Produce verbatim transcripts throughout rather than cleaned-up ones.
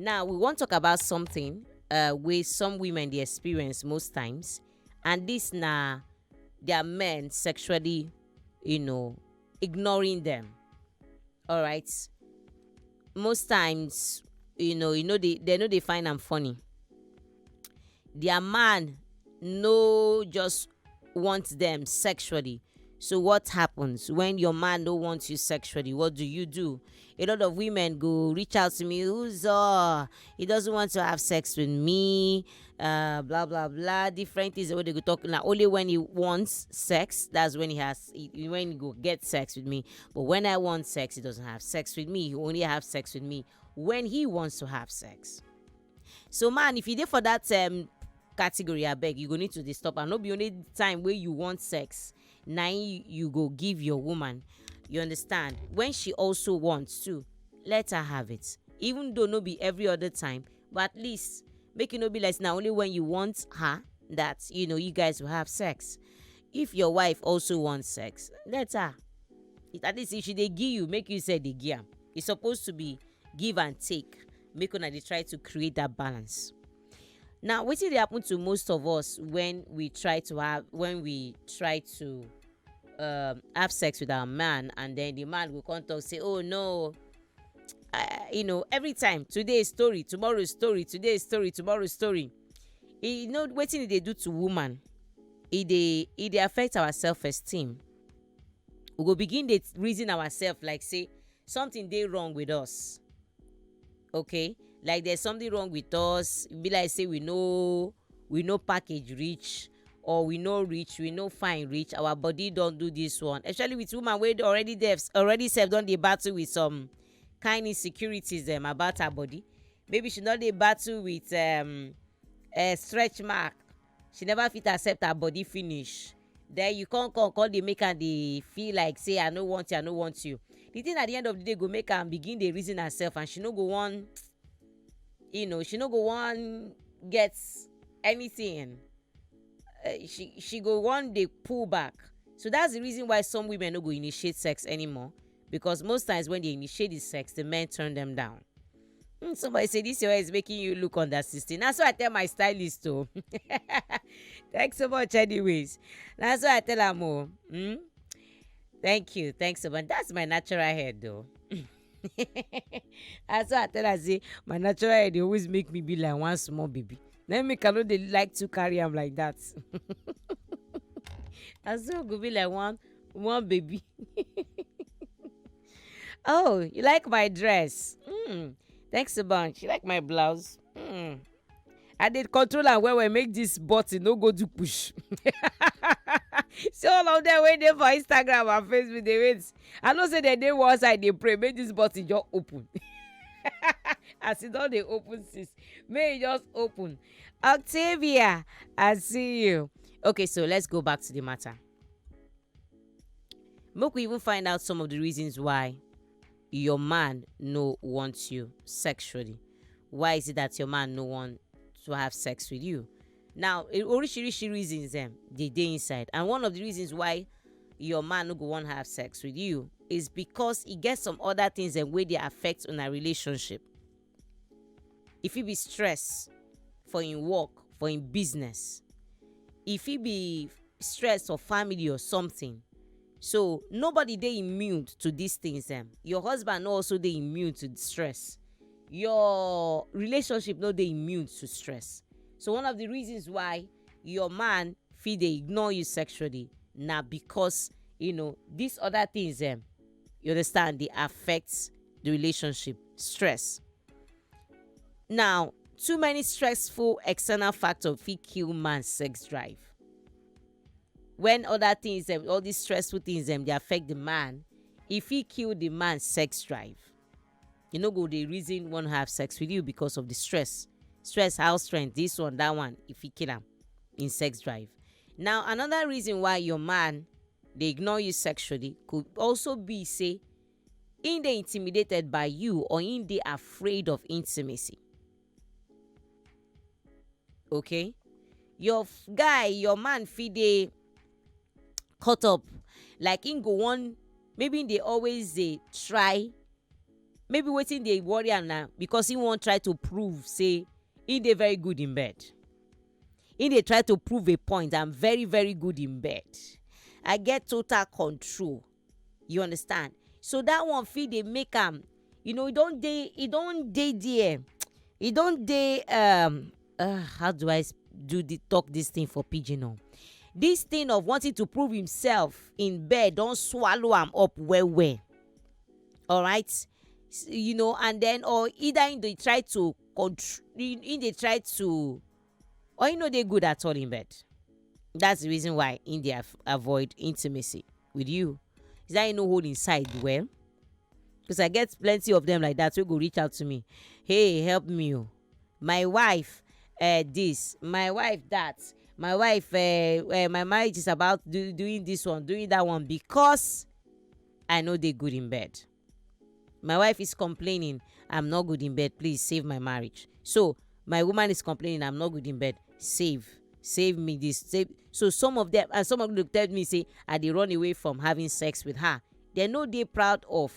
Now we wan talk about something uh, wey some women dey experience most times, and this na their men sexually, you know, ignoring them. All right. Most times, you know, you know they, they no dey find am funny. Their man no just want them sexually. So what happens when your man no wants you sexually? What do you do? A lot of women go reach out to me, "Uzo, he doesn't want to have sex with me," uh, blah blah blah, different things wey they go talk. Now only when he wants sex, that's when he has he, when he go get sex with me. But when I want sex, he doesn't have sex with me. He only have sex with me when he wants to have sex. So man, if you dey for that um, category, I beg, you go need to dey stop. And no be only time where you want sex, na im you go give your woman. You understand? When she also wants to, let her have it. Even though no be every other time, but at least make it no be like na only when you want her that, you know, you guys will have sex. If your wife also wants sex, let her. It, at least if she dey give you, make you say dey give am. It's supposed to be give and take. Make una dey try to create that balance. Now, wetin dey happen to most of us when we try to have when we try to um, have sex with our man, and then the man will come talk say, "Oh no, I, you know, every time today is story, tomorrow is story, today is story, tomorrow is story." You know wetin e dey do to woman? E dey e dey affect our self-esteem. We go begin dey reason ourselves like say something dey wrong with us. Okay, like there's something wrong with us. E be like say we no we no package reach, or we no reach, we no fine reach. Our body don do this one, especially with woman wey already dey already sef don dey battle with some kind insecurities dem about her body. Maybe she don dey battle with um, a stretch mark. She never fit accept her body finish. Then you come come come dey make am dey feel like say, "I no want you, I no want you." The thing at the end of the day go make am begin dey reason herself, and she no go wan, you know, she no go wan get anything. Uh, she she go wan dey pull back. So that's the reason why some women no go initiate sex anymore, because most times when they initiate the sex, the men turn them down. Hmm, somebody say this your hair is making you look under sixteen. That's what I tell my stylist too. Thanks so much, anyways. That's what I tell her more. Hmm? Thank you. Thanks so much. That's my natural hair, though. That's what I tell her. Say my natural hair, they always make me be like one small baby. Then make I no dey like to carry am like that. I still go be like one one baby. Oh, you like my dress? Mm. Thanks a bunch. You like my blouse? Mm. I did control and where we make this button no go do push. So all of them when they for Instagram and Facebook, they wait. I know say they dey one side they pray, make this button just open. As it all they open, sis, may it just open. Octavia, I see you. Okay, so let's go back to the matter. Make we even find out some of the reasons why your man no wants you sexually. Why is it that your man no want to have sex with you? Now, e- oríṣiríṣi reasons dem dey dey inside, and one of the reasons why your man no go wan have sex with you is because e get some other things dem wey dey affect una relationship. E fit be stress for im work, for im business. E fit be stress for family or something. So nobody dey immune to these things dem. Your husband no also dey immune to stress. Your relationship no dey immune to stress. So one of the reasons why your man fit dey ignore you sexually na because, you know, these other things dem, you understand, dey affect the relationship. Stress. Now, too many stressful external factor fit kill man sex drive. When other things dem, all these stressful things dem dey affect the man, e fit kill the man sex drive. You no go dey reason wan have sex with you because of the stress. Stress, house rent, this one, that one, e fit kill am in sex drive. Now, another reason why your man dey ignore you sexually could also be say im dey intimidated by you, or im dey afraid of intimacy. Okay, your f- guy, your man fit dey caught up, like im go wan, maybe im dey always dey try Maybe wetin dey worry am na because he wan try to prove say he dey very good in bed. He dey try to prove a point, I'm very, very good in bed. I get total control. You understand? So that one fit dey make am, you know, e don dey, e don dey there. E don dey, um, uh, how do I s- do the, talk this thing for pidgin? Oh? This thing of wanting to prove himself in bed don swallow am up well, well. All right. S- you know, and then, or either in dey try to control, in dey try to, or he no dey good at all in bed. That's the reason why he dey af- avoid intimacy with you. Is that he no hold inside well? Because I get plenty of them like that wey go reach out to me. Hey, help me, oh. My wife, uh, this. My wife, that. My wife, uh, uh, my marriage is about do, doing this one, doing that one, because I no dey good in bed. My wife is complaining, I'm not good in bed. Please save my marriage. So my woman is complaining, I'm not good in bed. Save, save me this. Save. So some of them, and some of them tell me say I dey run away from having sex with her. They no dey proud of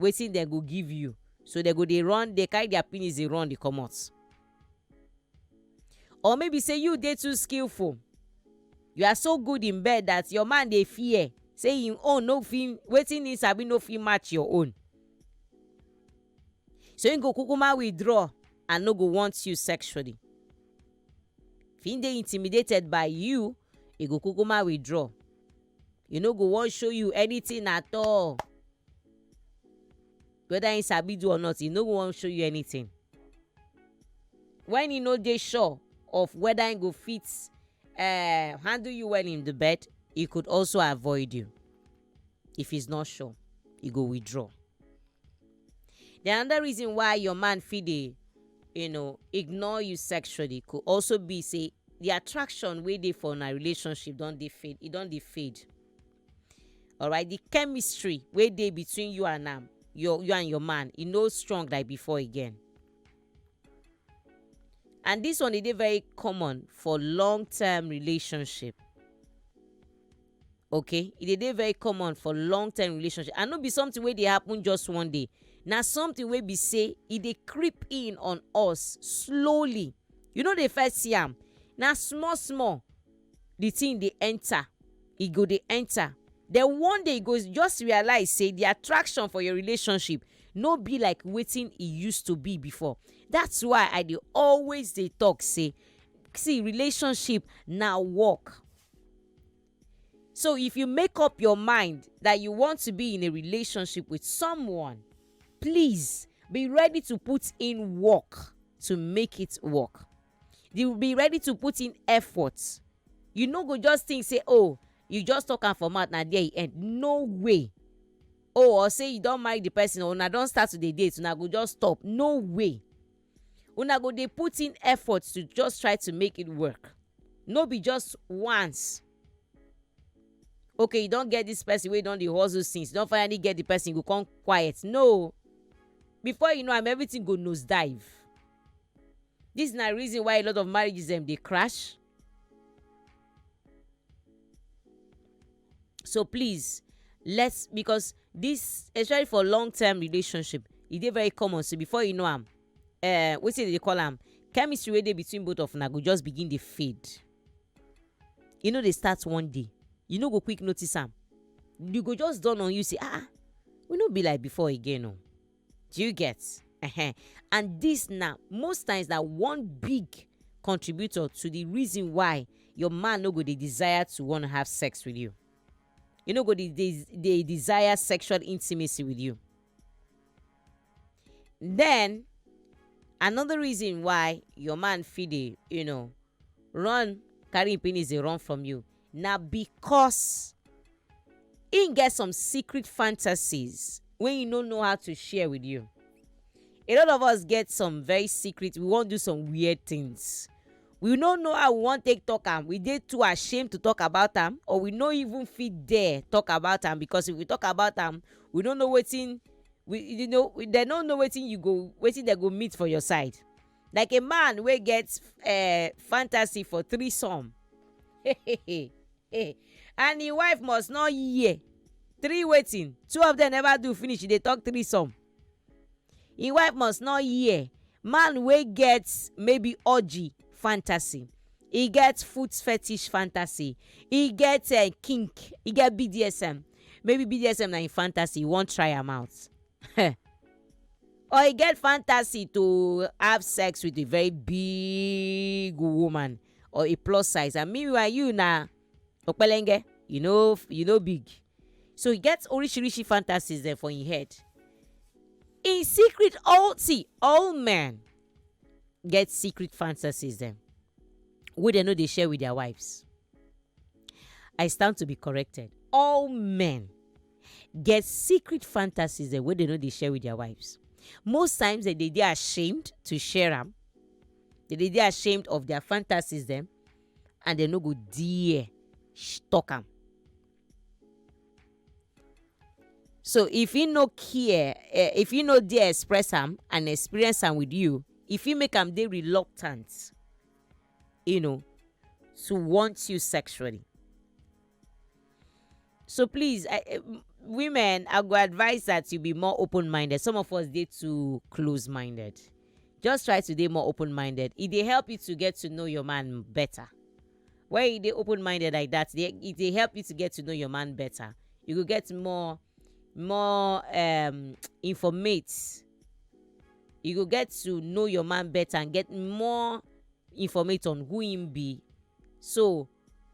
wetin dem go give you. So they go dey run, they carry their penis, they run, they comot. Or maybe say you dey too skillful. You are so good in bed that your man dey fear say him own no fit, wetin he sabi no fit match your own. So he go kukuma withdraw and no go want you sexually. If he dey intimidated by you, he go kukuma withdraw. He no go wan show you anything at all. Whether he sabi do or not, he no go wan show you anything. When he no dey sure of whether he go fit, uh, handle you well in the bed, he could also avoid you. If he's not sure, he go withdraw. The another reason why your man fit dey, you know, ignore you sexually could also be say the attraction wey dey for una relationship don dey fade. E don dey fade. All right, the chemistry wey dey between you and am, your you and your man, e no strong like before again. And this one e dey very common for long term relationship. Okay, e dey dey very common for long term relationship, and no be something wey dey happen just one day. Na something wey be say e dey creep in on us slowly. You no dey first see am. Na small small the thing dey enter, e go dey enter. Then one day you go just realize say the attraction for your relationship no be like wetin e used to be before. That's why I dey always dey talk say, see, relationship na work. So if you make up your mind that you want to be in a relationship with someone, please be ready to put in work to make it work. You be ready to put in effort. You no go just think say, oh, you just talk am for mouth, na there e end. No way. Oh, or say you don marry the person, or una don start to dey date, una go just stop. No way. Una go dey put in effort to just try to make it work. No be just once. Okay, you don get this person wey don dey hustle since, you don finally get the person, you go come quiet. No. Before you know am, everything go nosedive. This na reason why a lot of marriages dem dey crash. So please, let's, because this, especially for long term relationship, e dey very common. So before you know am, uh, wetin dem dey call am, chemistry wey dey between both of una go just begin dey fade. E no dey start one day. You no go quick notice am. You go just dawn on you say, ah, ah, we no be like before again o. Do you get? Uh-huh. And this na most times na one big contributor to the reason why your man no go dey desire to want to have sex with you. You no go dey, dey, dey desire sexual intimacy with you. Then another reason why your man fit dey, you know, run, carry him penis dey run from you, na because he get some secret fantasies wey he no know how to share with you. A lot of us get some very secret, we wan do some weird things. We no know how we wan take talk am. We dey too ashamed to talk about am, or we no even fit dare talk about am, because if we talk about am, we no know wetin, we, you know, we, they no know wetin you go, wetin they go meet for your side. Like a man wey get, uh, fantasy for threesome. And him wife must not hear. Three wetin? Two of them never do finish, they talk threesome. Im wife must not hear. Man wey get maybe orgy fantasy, e get foot fetish fantasy, e get uh, kink, e get B D S M. Maybe B D S M na im fantasy, you wan try am out. Or e get fantasy to have sex with a very big woman or a plus size, and meanwhile you na okpelenge, you know, you know big. So e get orishirishi fantasies dem for im head. In secret, all, see, all men get secret fantasies dem wey dem no dey share with their wives. I stand to be corrected. All men get secret fantasies dem wey dem no dey share with their wives. Most times dem dey dey ashamed to share am. Dem dey dey ashamed of their fantasies dem, and dem no go dare sh- talk am. So if he no care, eh, if he no dare express am and experience am with you, if he make am dey reluctant, you know, to want you sexually. So please, I, eh, m- women, I go advise that you be more open-minded. Some of us dey too close-minded. Just try to dey more open-minded. E dey help you to get to know your man better. When you dey open-minded like that, dey- e dey help you to get to know your man better. You go get more, more um, informate. You go get to know your man better and get more informate on who him be. So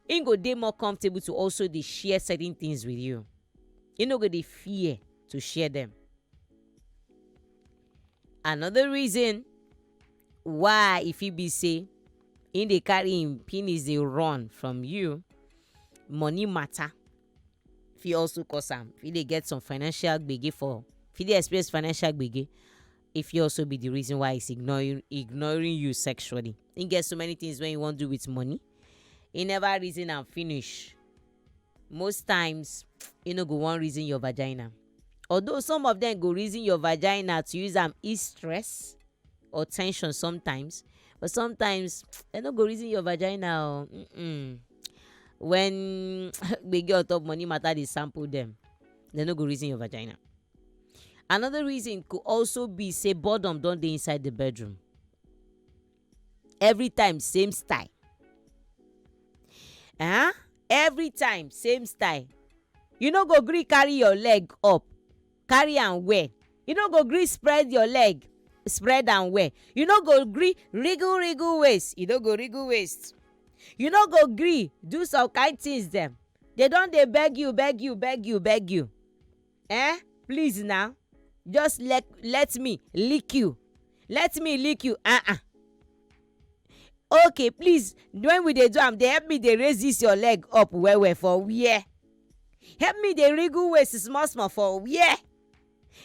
him go dey more comfortable to also dey share certain things with you. He no go dey fear to share them. Another reason why e fit be say him dey carry him penis dey run from you, money matter fit also cause am. If you dey get some financial gbege for, if you dey experience financial gbege, if you also be the reason why he's ignoring ignoring you sexually. He get so many things when you wan do with money, he never reason am finish. Most times, you no go wan reason your vagina. Although some of them go reason your vagina to use am ease stress or tension sometimes, but sometimes they no go reason your vagina. Oh. Mm-mm. When gbege on top money matter dey sample them, they no go reason your vagina. Another reason could also be say boredom don dey inside the bedroom. Every time same style. Huh? Every time same style. You no go gree carry your leg up, carry am well. You no go gree spread your leg, spread am well. You no go gree wriggle wriggle waist, you no go wriggle waist. You no go gree do some kind things dem. They don dey beg you, beg you, beg you, beg you. Eh? Please now, just let let me lick you. Let me lick you. Uh-uh. Okay, please, when we dey do am, dey help me dey raise this your leg up well well for where? Help me dey wriggle waist small small for where?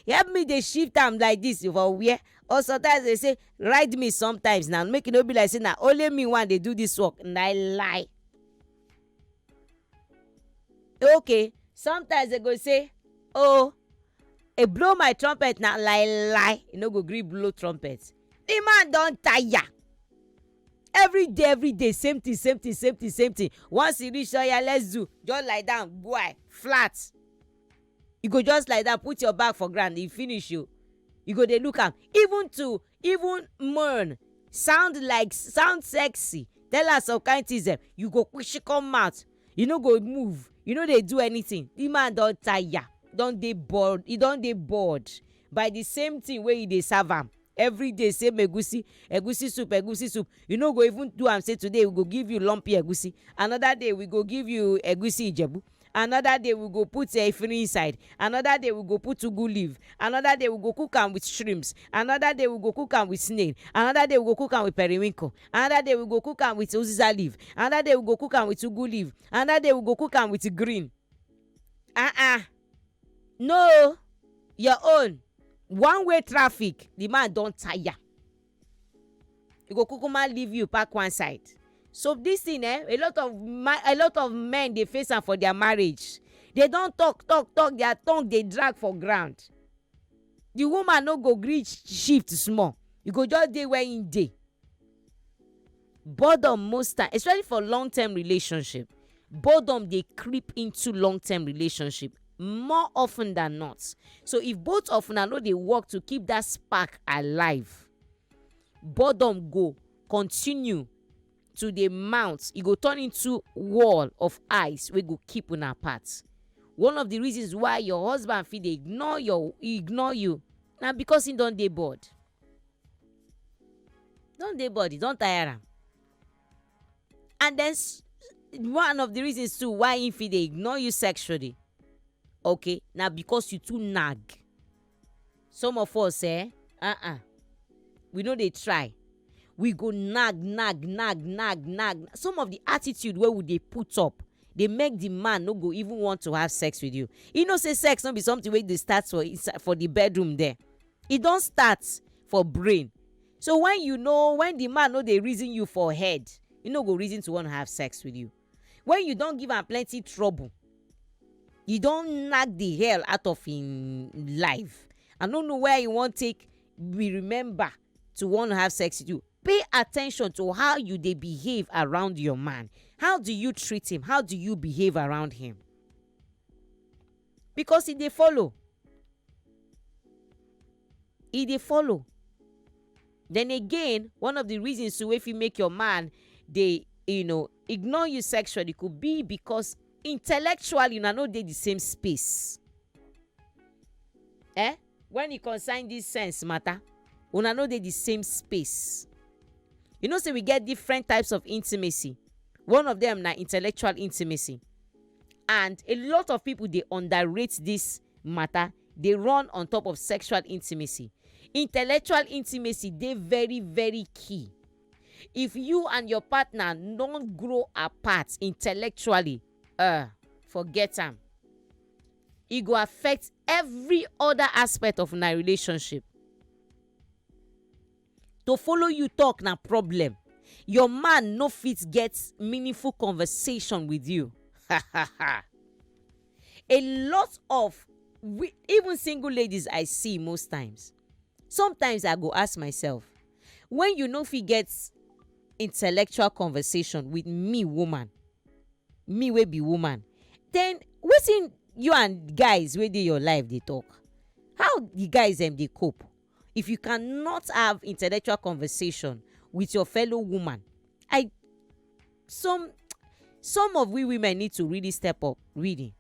Help me dey shift am like this for where? Or sometimes they say, ride me sometimes now. Make e no be like say na only me one dey do this work. Na lie. Okay, sometimes they go say, oh, e blow my trumpet na lie lie. E no go gree blow trumpet. The man don tire. Every day, every day, same thing, same thing, same thing, same thing. Once e reach, oya, let's do. Just lie down, boy, flat. You go just lie down, put your back for ground, e finish you. You go dey look am. Even to even mourn, sound like sound sexy, tell us some kind things dem. You go push come out. You no go move. You no dey do anything. The man don tire, don dey bored. He don dey bored by the same thing wey you dey serve am. Every day same egusi, egusi soup, egusi soup. You no go even do am say today we go give you lumpy egusi, another day we go give you egusi ijebu, another day we go put efirin inside, another day we go put ugu leaf, another day we go cook am with shrimps, another day we go cook am with snail, another day we go cook am with periwinkle, another day we go cook am with uziza leaf, another day we go cook am with ugu leaf, another day we go cook am with green. Ah ah. No, your own. One way traffic, the man don tire. He go kukuma leave you, pack one side. So this thing, eh, a lot of ma- a lot of men dey face am for their marriage. They don talk, talk, talk. Their tongue dey drag for ground. The woman no go gree sh- shift small. You go just dey where him dey. Boredom most time, especially for long term relationship, boredom dey creep into long term relationship. more often than not. So if both of una no dey work to keep that spark alive, boredom go continue to dey mount. E go turn into wall of ice wey go keep una apart. One of the reasons why your husband fit dey ignore your ignore you na because he don dey bored. Don dey bored, e don tire am. And then s- one of the reasons too why he fit dey ignore you sexually, okay, na because you too nag. Some of us, eh, uh-uh, we no dey try. We go nag, nag, nag, nag, nag. Some of the attitude wey we dey put up dey make the man no go even want to have sex with you. You know say sex no be something wey dey start for inside for the bedroom there. E don start for brain. So when you know, when the man no dey reason you for head, e no go reason to want to have sex with you. When you don give am plenty trouble, you don knack the hell out of him life. I no know where you wan take be remember to want to have sex with you. Pay attention to how you dey behave around your man. How do you treat him? How do you behave around him? Because e dey follow. E dey follow. Then again, one of the reasons too wey fit make your man dey, you know, ignore you sexually could be because intellectually una no dey the same space. Eh? When e concern this sense matter, una no dey the same space. You know say we get different types of intimacy. One of them na intellectual intimacy. And a lot of people dey underrate this matter. They run on top of sexual intimacy. Intellectual intimacy dey very, very key. If you and your partner don grow apart intellectually, uh, forget am. E go affect every other aspect of una relationship. To follow you talk na problem. Your man no fit get meaningful conversation with you. A lot of we, even single ladies I see most times. Sometimes I go ask myself, when you no fit get intellectual conversation with me, woman, me wey be woman, then wetin you and guys wey dey your life dey talk? How the guys dem dey cope? If you cannot have intellectual conversation with your fellow woman, I some some of we women need to really step up, really.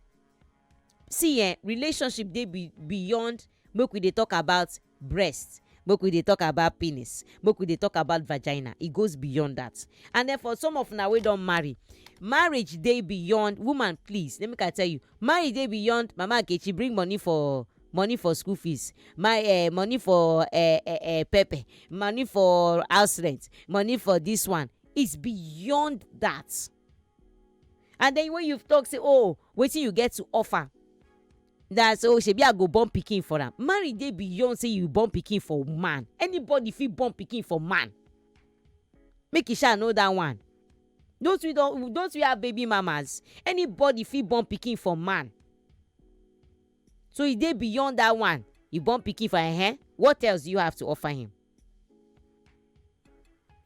See, eh, relationship dey be, beyond make we dey talk about breast, make we dey talk about penis, make we dey talk about vagina. E goes beyond that. And then for some of una wey don marry, marriage dey beyond, woman, please, let me can tell you, marriage dey beyond Mama Nkechi bring money for money for school fees, my uh, money for uh, uh, uh, pepper, money for house rent, money for this one. It's beyond that. And then when you talk say, oh, wetin you get to offer? That's, oh, shebi I go born pikin for am. Marriage dey beyond say you born pikin for man. Anybody fit born pikin for man. Make you shall know that one. Don't we don't don't we have baby mamas? Anybody fit born pikin for man. So e dey beyond that one. You born pikin for, eh? What else do you have to offer him?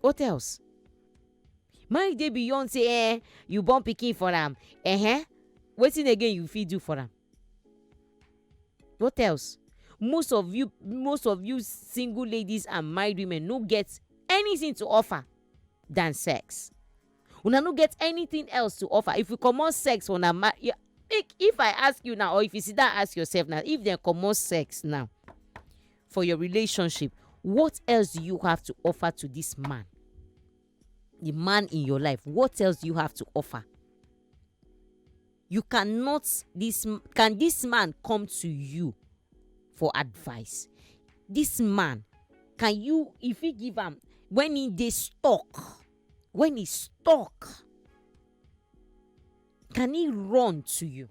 What else? Marriage dey beyond say, eh, you born pikin for am. Eh? Wetin again you fit do for am? What else? Most of you, most of you single ladies and married women no get anything to offer than sex. Una no get anything else to offer. If you comot sex for una ma- yeah, if, if I ask you now, or if you sit down ask yourself now, if dem comot sex now for your relationship, what else do you have to offer to this man? The man in your life, what else do you have to offer? You cannot this m- can this man come to you for advice? This man, can you, if he give am, when he dey stuck, when he stuck, can he run to you?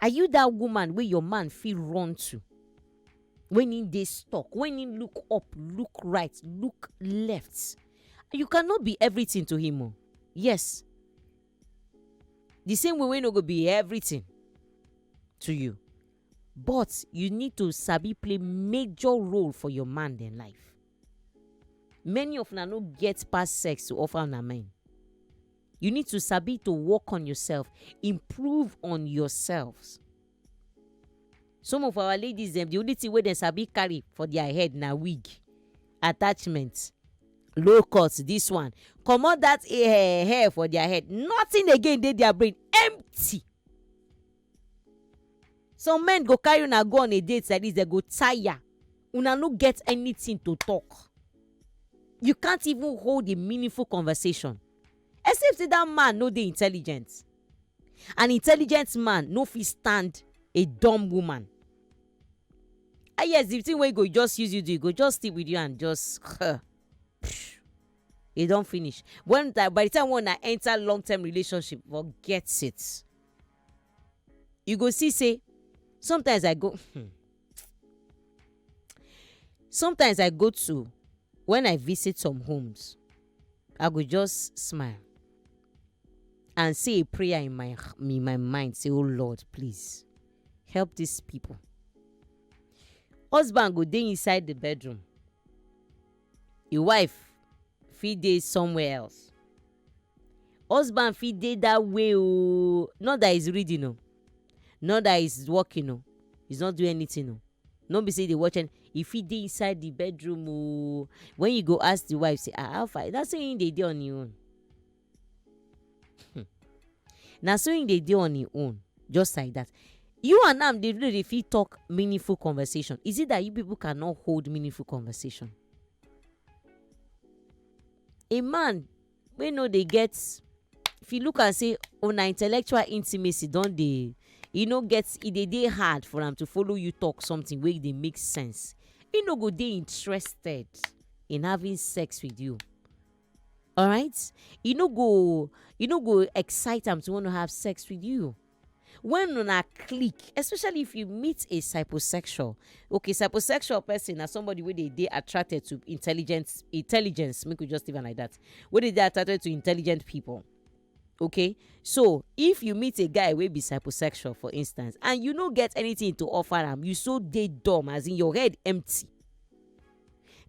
Are you that woman wey your man fit run to when he dey stuck, when he look up, look right, look left? You cannot be everything to him o. Yes, the same way wey no go be everything to you, but you need to sabi play major role for your man dem life. Many of una no get past sex to offer una men. You need to sabi to work on yourself, improve on yourselves. Some of our ladies dem, the only thing wey dem sabi carry for their head na wig, attachment, low cut, this one, comot that hair, hair for their head, nothing again dey their brain, empty. Some men go carry una go on a date like this, dem go tire. Una no get anything to talk. You can't even hold a meaningful conversation, except say that man no dey intelligent. An intelligent man no fit stand a dumb woman. Ah, yes, the thing wey go just use you do, e go just sleep with you and just e don finish. When that, by the time una enter long term relationship, forget it. You go see say sometimes I go hmm. Sometimes I go to, when I visit some homes, I go just smile and say a prayer in my in my mind, say, "Oh Lord, please help these people." Husband go dey inside the bedroom, your wife fit dey somewhere else. Husband fit dey that way, oh, not that he's reading, oh, not that he's working, oh, he's not doing anything, oh. No be say they watch, and if he dey inside the bedroom, oh, when you go ask the wife, say, "Ah, how far?" That's saying they dey on your own. Now, so in they dey on your own, just like that. You and am dey really dey fit talk meaningful conversation. Is it that you people cannot hold meaningful conversation? A man wey no dey get, if you look and say, "Oh, na intellectual intimacy don dey," e no get, e dey dey hard for am to follow you talk something wey dey make sense. E no go dey interested in having sex with you. All right? E no go, e no go excite am to want to have sex with you. When una click, especially if you meet a psychosexual, okay, psychosexual person na somebody wey dey dey attracted to intelligence, intelligence, make we just leave am like that. Wey dey dey attracted to intelligent people. Okay, so if you meet a guy wey be psychosexual, for instance, and you no get anything to offer am, you so dey dumb, as in your head empty.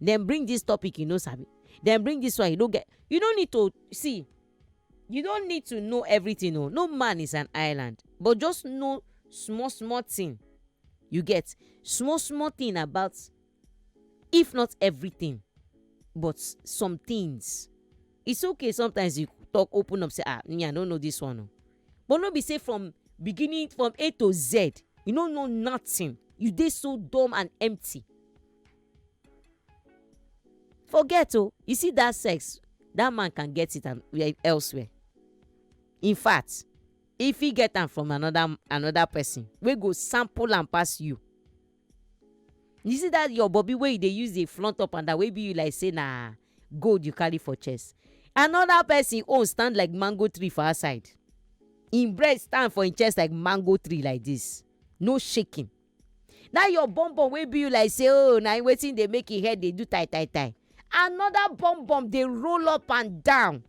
Then bring this topic, you no sabi. Then bring this one, you no get. You no need to see. You don't need to know everything. Oh, no man is an island, but just know small, small thing. You get small, small thing about, if not everything, but some things. It's okay. Sometimes you talk, open up, say, "Ah, me, I don't know this one." Oh. But no be say from beginning, from A to Z, you don't know nothing. You dey so dumb and empty. Forget, oh, you see that sex, that man can get it and where elsewhere. In fact, if he get am from another another person, we go sample and pass you. You see that your bobby wey you dey use dey flaunt up and that wey be you like say na gold you carry for chest. Another person own stand like mango tree for outside. Im breast stand for im chest like mango tree like this. No shaking. That your bum bum wey be you like say, oh, na wetin dey make im head dey do tie tie tie. Another bum bum dey roll up and down.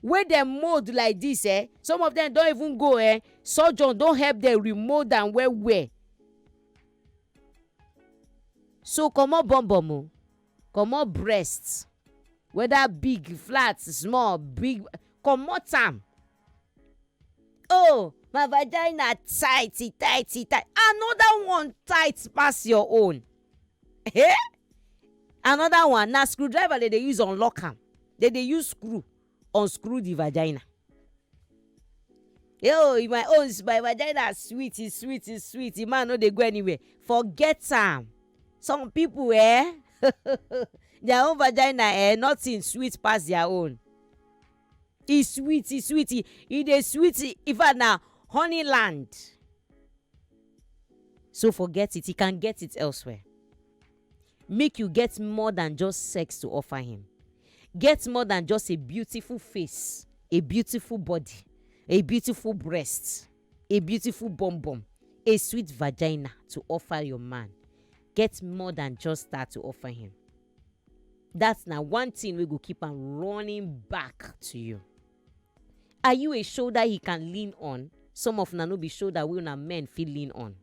Wey dem mold like this, eh? Some of them don even go, eh? Surgeon don help them remold am well well. So comot bum bum o, comot breast, whether big, flat, small, big, comot am. Oh, my vagina tight, e tight, e tight. Another one tight pass your own. Eh? Another one, na screwdriver dem dey use unlock am. Dem dey use screw unscrew the vagina. Yo, my own, my vagina sweet, e sweet, e sweet. The man no dey go anywhere. Forget am. Some people, eh? Their own vagina, eh? Nothing sweet pass their own. E sweet, e sweet, e, e dey sweet. E, in fact, na honey land. So forget it. He can get it elsewhere. Make you get more than just sex to offer him. Get more than just a beautiful face, a beautiful body, a beautiful breast, a beautiful bum bum, a sweet vagina to offer your man. Get more than just that to offer him. That's now one thing we go keep on running back to you. Are you a shoulder he can lean on? Some of una no be shoulder wey una men fit lean on.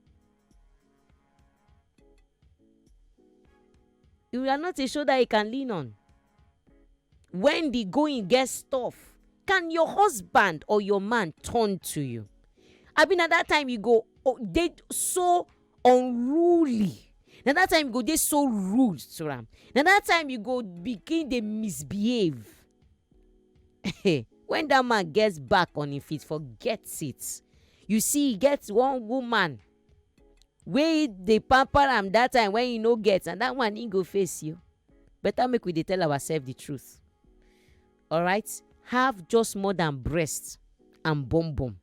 You are not a shoulder he can lean on. When the going gets tough, Can your husband or your man turn to you? I mean, at that time you go, oh, they so unruly. Now that time you go, they so rude to them. Now that time you go begin they misbehave. When that man gets back on his feet, forget it. You see, he gets one woman wey dey pamper am that time when he no get, and that one he go face you. Better make we dey tell ourselves the truth. All right, have just more than breast and bum bum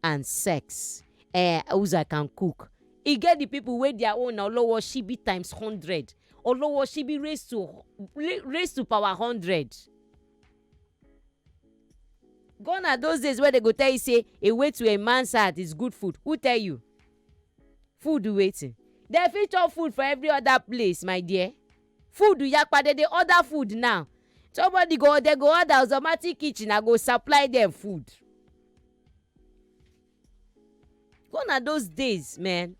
and sex. Eh, who's I can cook. E get the people wey their own na olowo shibi times hundred, olowo shibi raised to raised to power hundred. Gone are those days where they go tell you say a way to a man's heart is good food. Who tell you? Food waiting. They fit chop food for every other place, my dear. Food yakpa, they dey order food now. Somebody go, they go order automatic kitchen, I go supply them food. Gone are those days, man.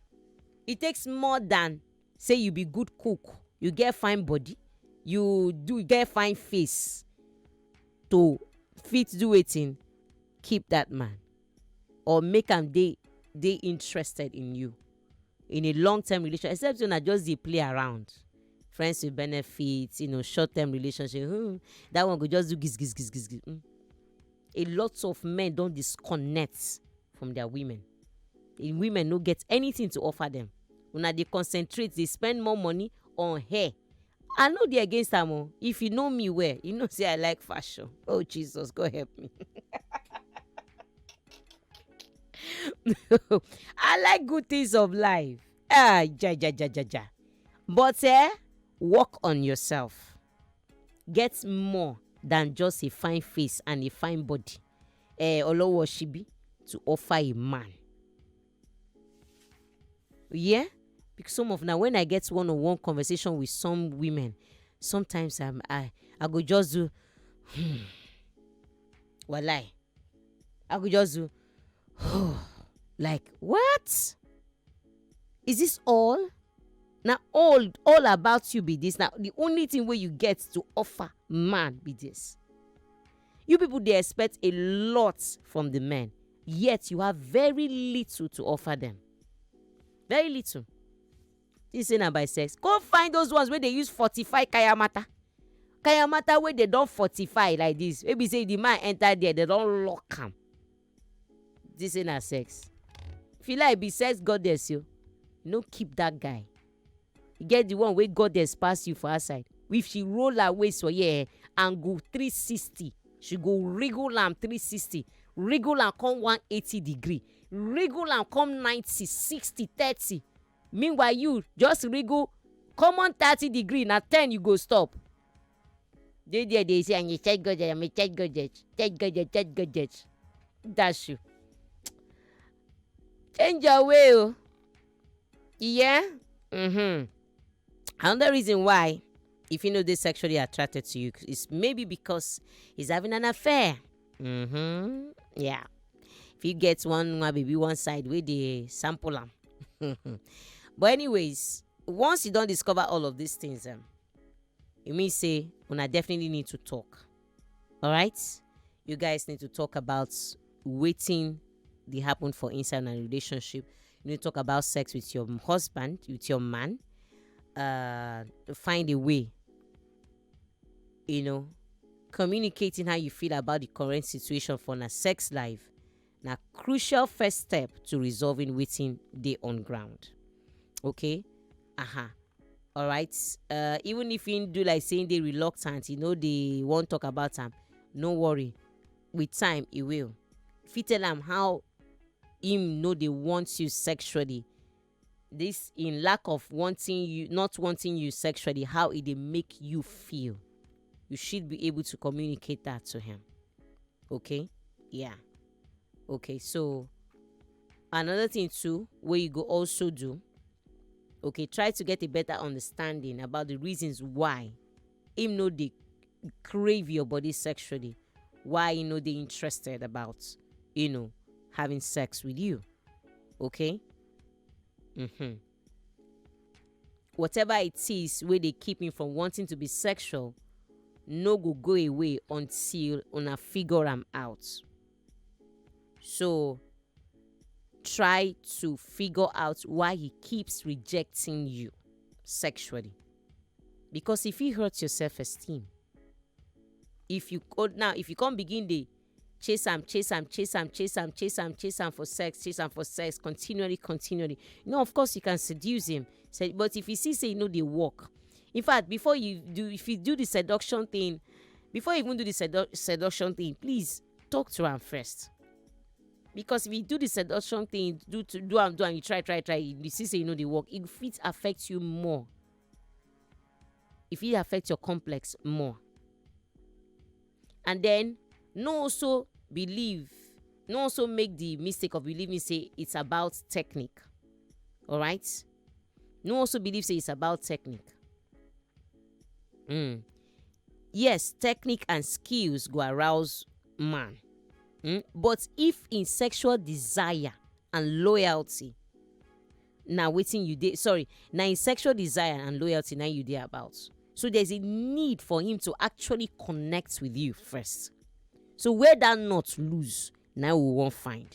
It takes more than say you be good cook, you get fine body, you do get fine face to fit do wetin, keep that man or make am dey dey interested in you in a long term relation, except say una just dey play around, friends with benefits, you know, short term relationship. Hmm, that one go just do gis gis gis gis gis. Hmm. A lot of men don disconnect from their women. The women no get anything to offer them. Una dey concentrate, dey spend more money on hair. I no dey against am o. If you know me well, you know say I like fashion. Oh Jesus, God help me. I like good things of life. Ah, ja ja ja ja ja. But eh, work on yourself. Get more than just a fine face and a fine body. Eh, olowo shibi to offer a man. Yeah, because some of now when I get one on one conversation with some women, sometimes I'm I I go just do hmm, walai. I go just do like what? Is this all? Now all all about you be this. Now the only thing where you get to offer man be this. You people they expect a lot from the men, yet you have very little to offer them. Very little. This say na by sex. Go find those ones where they use fortify kayamata. Kayamata where they don't fortify like this. Maybe say the man enter there, they don't lock him. This say na sex. If you like be sex goddess, you no keep that guy. You get the one where goddess pass you for outside. If she roll her waist for here and go three sixty, she go wriggle am three sixty, wriggle am come one eighty degree, wriggle am come ninety, sixty, thirty. Meanwhile, you just wriggle common thirty degree, na ten you go stop. Dey there, they say, "I'm a child goddess, I'm a child goddess, child goddess, child goddess." That's you. Change your way, oh. Yeah? Mm-hmm. Another reason why, if you know this sexually attracted to you, is maybe because he's having an affair. Mm-hmm. Yeah. If you get one, one baby, one side, where they sample them. But anyways, once you don't discover all of these things, um, it means say una definitely need to talk. All right? You guys need to talk about waiting they happen for inside a relationship. You need to talk about sex with your husband, with your man. Uh, find a way, you know, communicating how you feel about the current situation for a sex life. Now, crucial first step to resolving waiting day on ground. Okay? Uh-huh. All right. Uh, even if you do like saying they reluctant, you know, they won't talk about them. No worry. With time, he will. If you tell him how him know they want you sexually, this in lack of wanting you, not wanting you sexually, how it they make you feel, you should be able to communicate that to him. Okay? Yeah. Okay. So another thing too, where you go also do, okay, try to get a better understanding about the reasons why him know they crave your body sexually, why you know they interested about, you know, having sex with you. Okay? Mm-hmm. Whatever it is where they keep him from wanting to be sexual, no go go away until una figure am out. So try to figure out why he keeps rejecting you sexually, because if he hurts your self-esteem, if you go now, if you come begin dey chase am, chase am, chase am, chase am, chase am, chase am for sex, chase am for sex continually, continually, you know, of course you can seduce him. But if you see say e no dey work, in fact, before you do, if you do the seduction thing, before you even do the sedu- seduction thing, please talk to am first. Because if you do the seduction thing, do to do am, do am, you try, try, try, you see say e no dey work, e fit affect you more. E fit affect your complex more. And then, no also believe, no also make the mistake of believing say it's about technique. All right? No also believe say it's about technique. Mm. Yes, technique and skills go arouse man. Mm? But if in sexual desire and loyalty, na wetin you dey, sorry, na in sexual desire and loyalty na you dey about. So there's a need for him to actually connect with you first. So where that knot loose, now we won't find.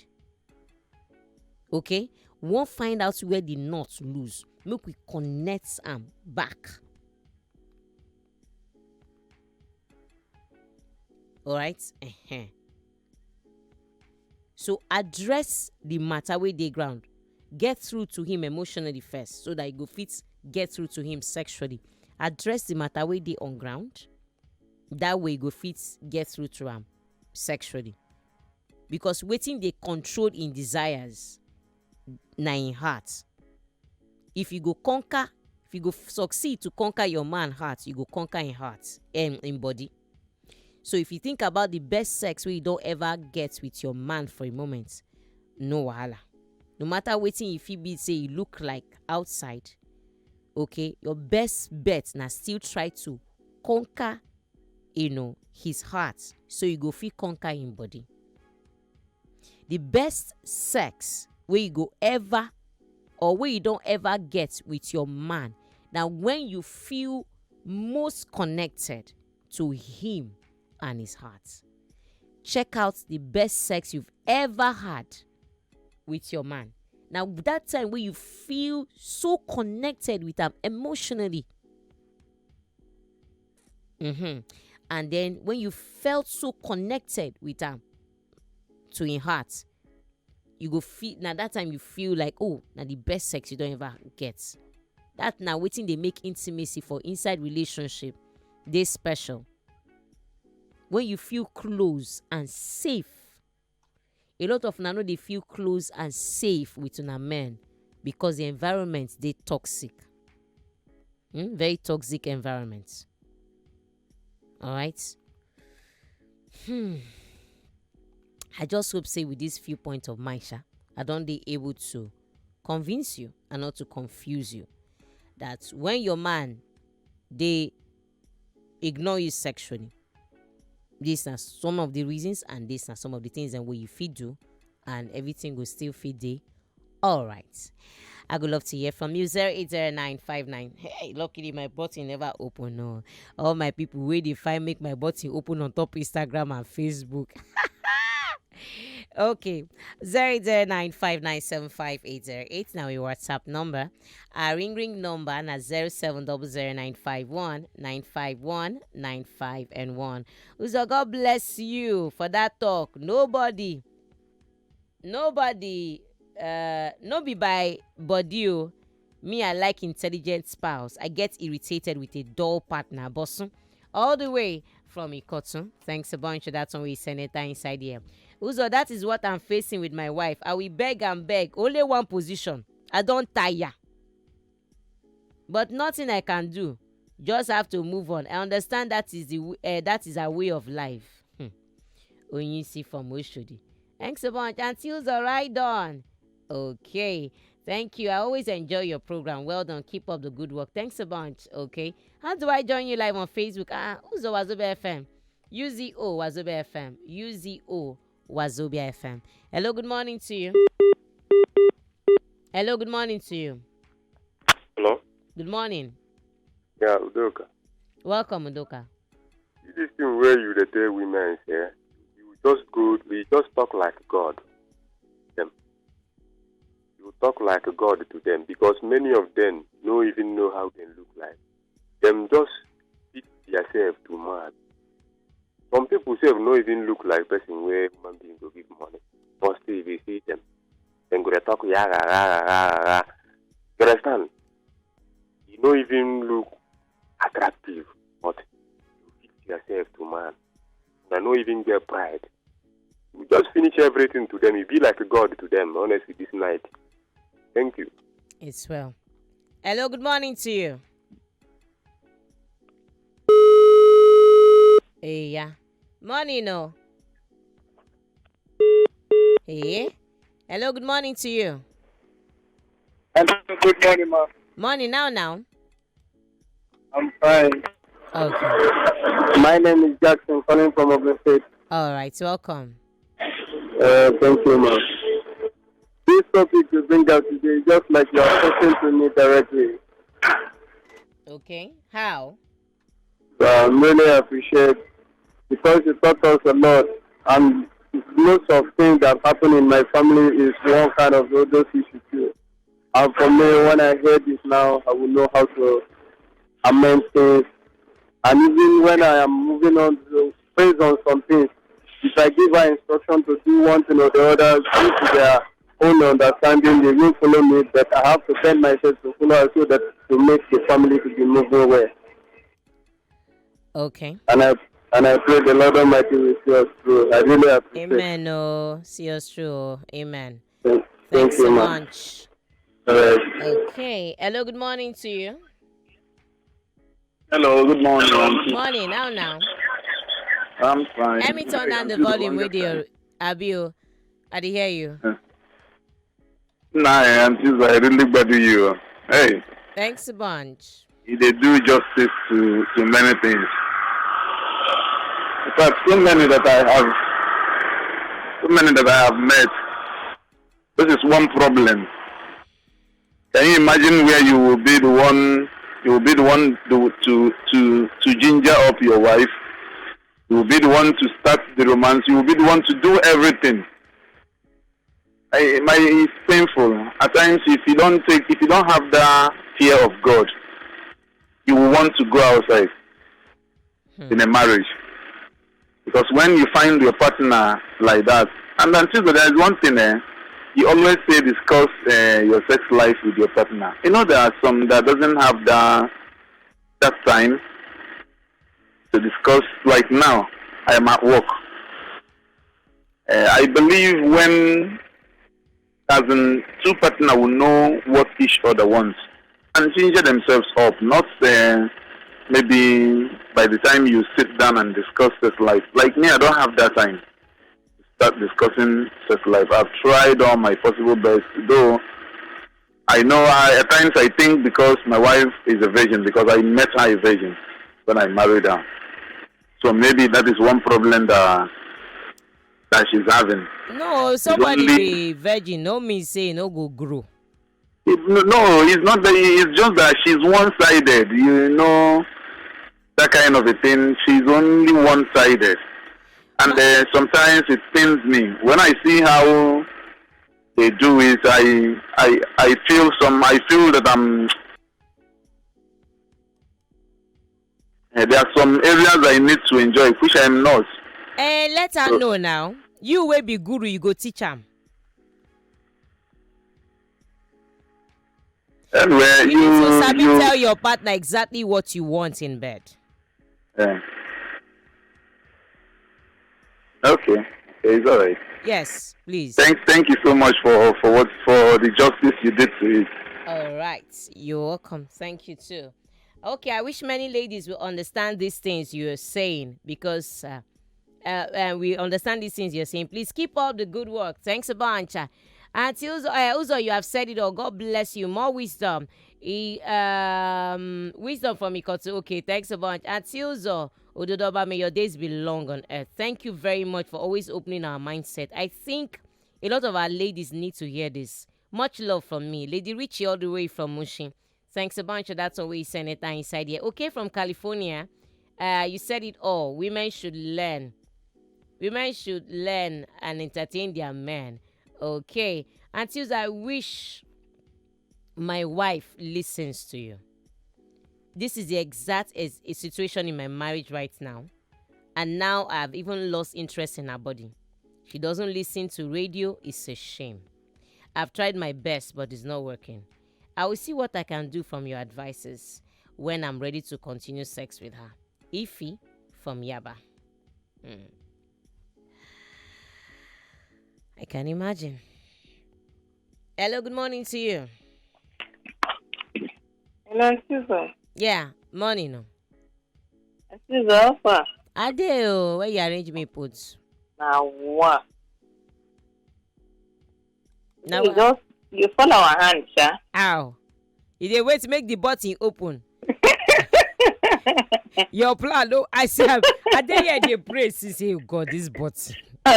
Okay? We won't find out where the knot loose. Make we connect am back. All right? Uh-huh. So address the matter wey dey ground. Get through to him emotionally first so that you go fit get through to him sexually. Address the matter wey dey on ground. That way you go fit get through to am sexually. Because wetin dey control im desires na im heart. If you go conquer, if you go succeed to conquer your man heart, you go conquer im heart, um, im body. So if you think about the best sex wey you don ever get with your man for a moment, no wahala. No matter wetin e fit be say e look like outside, okay, your best bet na still try to conquer, you know, his heart, so you go fit conquer im body. The best sex wey you go ever or wey you don ever get with your man na when you feel most connected to him and his heart. Check out the best sex you've ever had with your man. Now that time when you feel so connected with him emotionally, mm-hmm. And then when you felt so connected with him to him heart, you go feel, now that time you feel like, oh, now the best sex you don't ever get. That now waiting they make intimacy for inside relationship, they special. When you feel close and safe, a lot of now know they feel close and safe with una men because the environment they toxic. Hmm? Very toxic environment. All right. Hmm. I just hope say with this few points of mine, sha, I don't be able to convince you and not to confuse you that when your man they ignore you sexually, these are some of the reasons and these are some of the things and what you feed do, and everything will still feed day. All right. I would love to hear from you. Zero eight zero nine five nine. Hey, luckily my button never open. No, all my people where they find make my button open on top Instagram and Facebook. Okay. Zero eight zero nine five nine seven five eight zero eight. Now your WhatsApp number. Our ring ring number na zero seven double zero nine five one nine five one nine five and one. Uzo, God bless you for that talk. Nobody, nobody, uh, no be by body o. Me, I like intelligent spouse. I get irritated with a dull partner. Bosun, all the way from Ikotun. Thanks a bunch for that one. We send it inside here. Uzo, that is what I'm facing with my wife. I will beg and beg. Only one position. I don't tire. But nothing I can do. Just have to move on. I understand that is the uh, that is our way of life. Hmm. Only see from Oshodi. Thanks a bunch. Until the right on. Okay. Thank you. I always enjoy your program. Well done. Keep up the good work. Thanks a bunch. Okay. How do I join you live on Facebook? Ah, Uzo Wazobia F M. U Z O Wazobia F M. U Z O Wazobia F M. Hello, good morning to you. Hello, good morning to you. Hello? Good morning. Yeah, Udoka. Welcome, Udoka. See this thing where you dey tell women, eh? You just go, you just talk like God. Them. You talk like God to them because many of them no even know how they look like. Them just fit yourself to mad. Some people say no even look like person where human being go give money. But still, if you see them, then go dey talk ya ra ra ra ra ra. You understand? You no even look attractive, but you fit yourself to man. Una no even get pride. You just finish everything to them. You be like a god to them, honestly, this night. Thank you. It's well. Hello, good morning to you. Hey, yeah. Morning, no. Hey. Hello, good morning to you. Hello, good morning, ma. Morning now, now. I'm fine. Okay. My name is Jackson, calling from Ogun State. All right. Welcome. Uh, thank you, ma. This topic you bring out today is just like you are talking to me directly. Okay. How? So I really appreciate because you taught us a lot, and most of things that happen in my family is one kind of those issues too. And for me, when I hear this now, I will know how to amend things. And even when I am moving on to based on some things, if I give her instruction to do one thing or the other, due to their own understanding, they will follow me. But I have to bend myself to follow her so that to make the family to be moving well. Okay. And I and I pray the Lord Almighty will see us through. I really appreciate. Amen. Oh, see us through. Oh. Amen. Thank, Thanks thank you, so ma. Much. All right. Okay. Hello. Good morning to you. Hello, good morning, auntie. Morning. How now? I'm fine. Let me turn down the volume with you, Abio. I dey hear you. Nah, auntie, I really bad you. Hey, Thanks a bunch. they do justice to, to many things. In fact, so many that I have, so many that I have met. This is one problem. Can you imagine where you will be the one, you will be the one to to to, to ginger up your wife. You will be the one to start the romance. You will be the one to do everything. I, my, it's painful at times if you don't take, if you don't have that fear of God, you will want to go outside in a marriage. Because when you find your partner like that, and then too, there is one thing, eh, you always say discuss uh, your sex life with your partner. You know, there are some that doesn't have that that time to discuss. Like now, I am at work. Uh, I believe when as in two partner will know what each other wants and ginger themselves up, not uh, maybe by the time you sit down and discuss sex life. Like me, I don't have that time to start discussing sex life. I've tried all my possible best, though I know I, at times I think because my wife is a virgin, because I met her a virgin when I married her. So maybe that is one problem that that she's having. No, somebody only- be virgin. No mean say no go grow. It, no, no, it's not that. It's just that she's one-sided. You know, that kind of a thing. She's only one-sided, and uh, sometimes it pains me when I see how they do it. I, I, I feel some. I feel that I'm. Uh, there are some areas I need to enjoy, which I'm not. Eh, let her know now. You will be guru. You go teach am. Anyway, You need to you, sabi you, tell your partner exactly what you want in bed. yeah. Okay, it's all right. Yes, please. Thank, thank you so much for for what for the justice you did to it. All right. You're welcome. Thank you too. Okay, I wish many ladies will understand these things you're saying because uh, uh, uh, we understand these things you're saying. Please keep up the good work. Thanks a bunch. Uh, Auntie Uzo, uh, Uzo, you have said it all. God bless you. More wisdom. E, um, wisdom from Ikotu. Okay, thanks a bunch. Auntie Uzo, Ododoba, may your days be long on earth. Thank you very much for always opening our mindset. I think a lot of our ladies need to hear this. Much love from me, Lady Richie, all the way from Mushin. Thanks a bunch. That's always Senator inside here. Okay, from California. Uh, you said it all. Women should learn. Women should learn and entertain their men. Okay. Auntie Uzo, I wish my wife listens to you. This is the exact is- a situation in my marriage right now. And now I've even lost interest in her body. She doesn't listen to radio. It's a shame. I've tried my best, but it's not working. I will see what I can do from your advices when I'm ready to continue sex with her. Ifi from Yaba. Hmm. I can imagine. Hello, good morning to you. Hello, Susan. Yeah, morning. No. Susan, how far? Ade, oh, where you arrange me put? Now, what? Now, You just you follow our hand, sha. Ow. You dey wait, make the button open. Your plan, no, I see. Am- I dey here, dey pray. See, say, "Oh God, this button,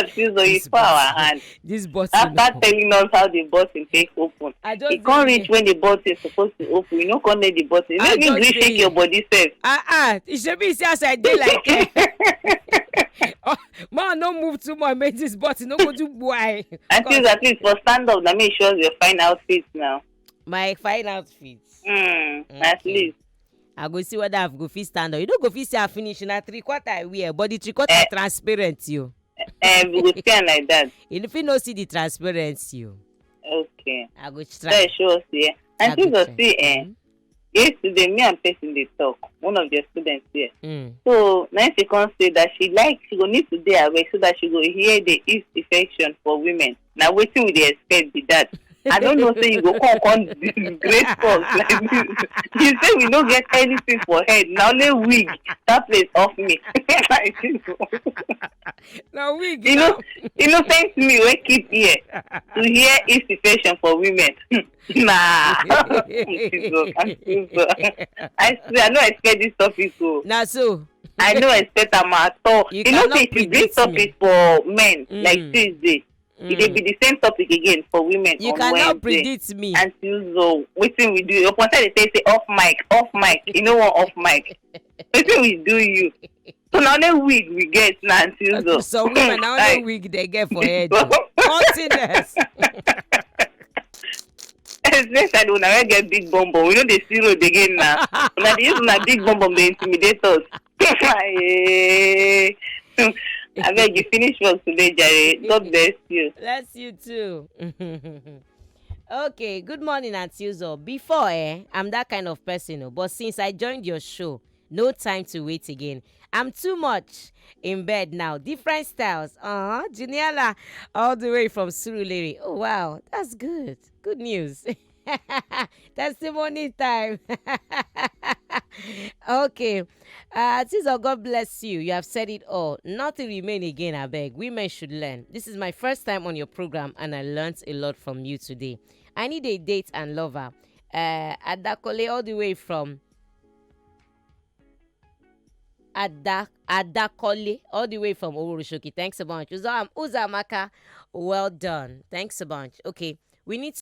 Susan, you This follow our button. hand. This button." After No. Telling us how the button take open, I just it can't dey reach when the button is supposed to open. You know, can't let the button. I Let me just gree dey- shake your body, sef. Ah ah, it should be say as I dey like. Eh. Oh, man, no move too much. Make this button no go do why. At least, at least for stand up, that make sure your fine outfit now. My fine outfit. Mm, At Okay. least. I go see whether I go fit stand up. You don't go fit say I finish in a three quarter I wear, but the three quarter Eh. Transparent you. Eh, we go stand like that. You fit no see the transparency. You. Okay. I go That try. Show us here. I And go Jesus try. See, eh, Mm. Yesterday, me and person dey talk. One of the students here. Mm. So now she come say that she like she go need to dey awake so that she go hear the east infection for women. Now wetin we dey expect be that. I don't know say you go come come disgrace us like this. You say we no get anything for head. Na only wig that place off me. Like this. Now wig. You know, Now. Innocent me wey keep here to hear east infection for women. Nah. Jesus, I'm too sorry. I swear, I no expect this topic o. Now so. I no expect am at all. You You know, cannot say if you bring predict me. Topic for men Mm. like Tuesday, it dey Mm. be the same topic again for women You on cannot Wednesday. Predict me. And Tuesday, wetin we do? Upon time they say, say off mic, off mic. You know what off mic? Wetin we do you? So na only wig we get na until so. Some women now Like, only wig they get for head. Nothing else. Especially when I get big bum bum. We no dey see road again now. Una dey use una big bum bum dey intimidate us. Eh. Abeg, you finish work today, Jare. God bless you. Bless you too. Okay, good morning, Auntie Uzo. Before, eh, I'm that kind of person, oh, but since I joined your show, no time to wait again. I'm too much in bed now. Different styles. Uh-huh. Juniala, all the way from Surulere. Oh, wow. That's good. Good news. Testimony time. Okay. Uh, Auntie Uzo, God bless you. You have said it all. Nothing remain again, I beg. Women should learn. This is my first time on your program, and I learned a lot from you today. I need a date and lover. Uh, Adakole, all the way from Ada Adakole, all the way from Orushoki. Thanks a bunch. Uzam Uzamaka, well done. Thanks a bunch. Okay, we need